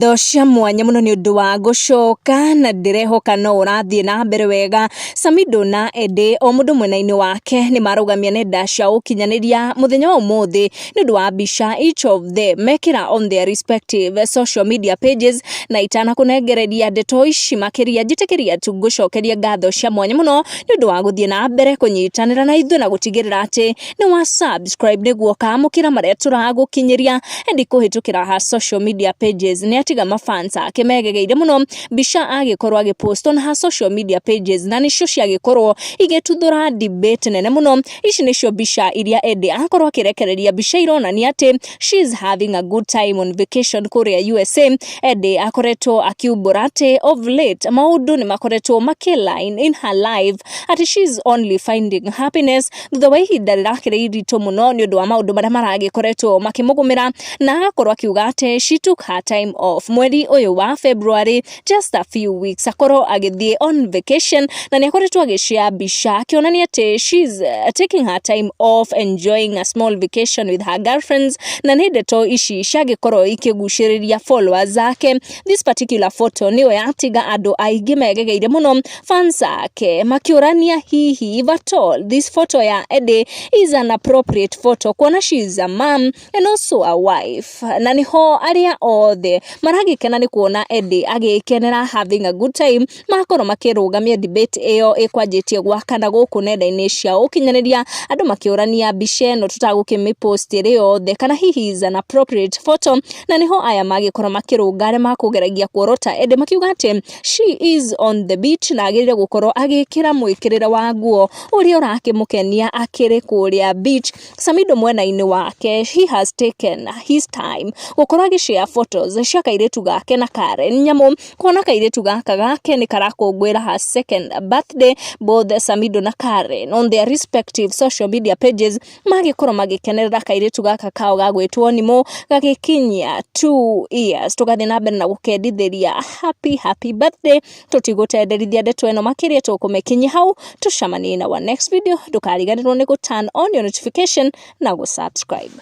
Ngatho cia mwanya mũno nĩ ũndũ wa gũcoka na ndĩrehoka no ũrathiĩ na mbere wega. Samido na Eddie o mũndũ mwena-inĩ wake nĩ marũgamia nenda cia ũkinyanĩria mũthenya wa ũmũthĩ nĩ ũndũ wa mbica each of them mekĩra on their respective social media pages. Na itanakũnengereria ndeto ici makĩria, njĩtĩkĩria tu ngũcokerie ngatho cia mwanya mũno nĩ ũndũ wa gũthiĩ na mbere kũnyitanĩra na ithuĩ na gũtigĩrĩra atĩ nĩ wa subscribe nĩguo ũkamũkĩra marĩa tũragũkinyĩria. Eddie kũhĩtũkĩra ha social media pages nĩ atiga mafans ake megegeire mũno mbica agĩkorwo agĩpost on her social media pages, na nĩcio ciagĩkorwo igĩtuthũra debate nene mũno. Ici nĩcio mbica iria Eddie akorwo akĩrekereria, mbica ironania atĩ she is having a good time on vacation kũrĩa USA. Eddie akoretwo akiumbũra atĩ of late maũndũ nĩ makoretwo makĩline in her life, atĩ she is only finding happiness thutha wa ihinda rĩrakĩrĩ iritũ mũno nĩ ũndũ wa maũndũ marĩa maragĩkoretwo makĩmũgũmĩra, na agakorwo akiuga atĩ she took her time off mweri ũyũ wa February, just a few weeks, akorwo agĩthiĩ on vacation, na nĩ akoretwo agĩshare mbica akĩonania atĩ she's taking her time off, enjoying a small vacation with her girlfriends, na nĩ ndeto ici ciagĩkorwo ikĩgucĩrĩria followers ake. This particular photo nĩyo yatiga andũ aingĩ megegeire mũno, fans ake makĩũrania hihi if at all this photo ya Eddie is an appropriate photo, kuona she is a mom and also a wife. Na niho arĩa othe maragĩkena nĩ kuona Eddie agĩkenera having a good time makorwo makĩrũgamia debate ĩyo ĩkwanjĩtie gwakana gũkũ nenda-inĩ cia ũkinyanĩria, andũ makĩũrania mbica ĩno tũtagũkĩmĩpost ĩrĩ yothe kana hihi is an appropriate photo. Na niho aya magĩkorwo makĩrũnga arĩa makũgeragia kuorota Eddie, makiuga atĩ she is on the beach na agĩrĩire gũkorwo agĩkĩra mwĩkĩrĩre wa nguo ũrĩa ũrakĩmũkenia akĩrĩ kũrĩa beach. Samido mwena-inĩ wake, he has taken his time gũkorwo agĩshare photos cia kairĩtu gake na Karen Nyamu, kuona kairĩtu gaka gake nĩ karakũngũĩra her second birthday. Both Samido na Karen on their respective social media pages magĩkorwo magĩkenerera kairĩtu gaka kao gagwĩtwo Nimo gagĩkinyia 2 years. Tũgathiĩ na mbere na gũkendithĩria happy happy birthday. Tũtigũtenderithia ndeto ĩno makĩria, tũkũmĩkinyia hau. Tũcemanie na wa next video. Ndũkariganĩrwo nĩ gũ turn on your notification na gũ subscribe.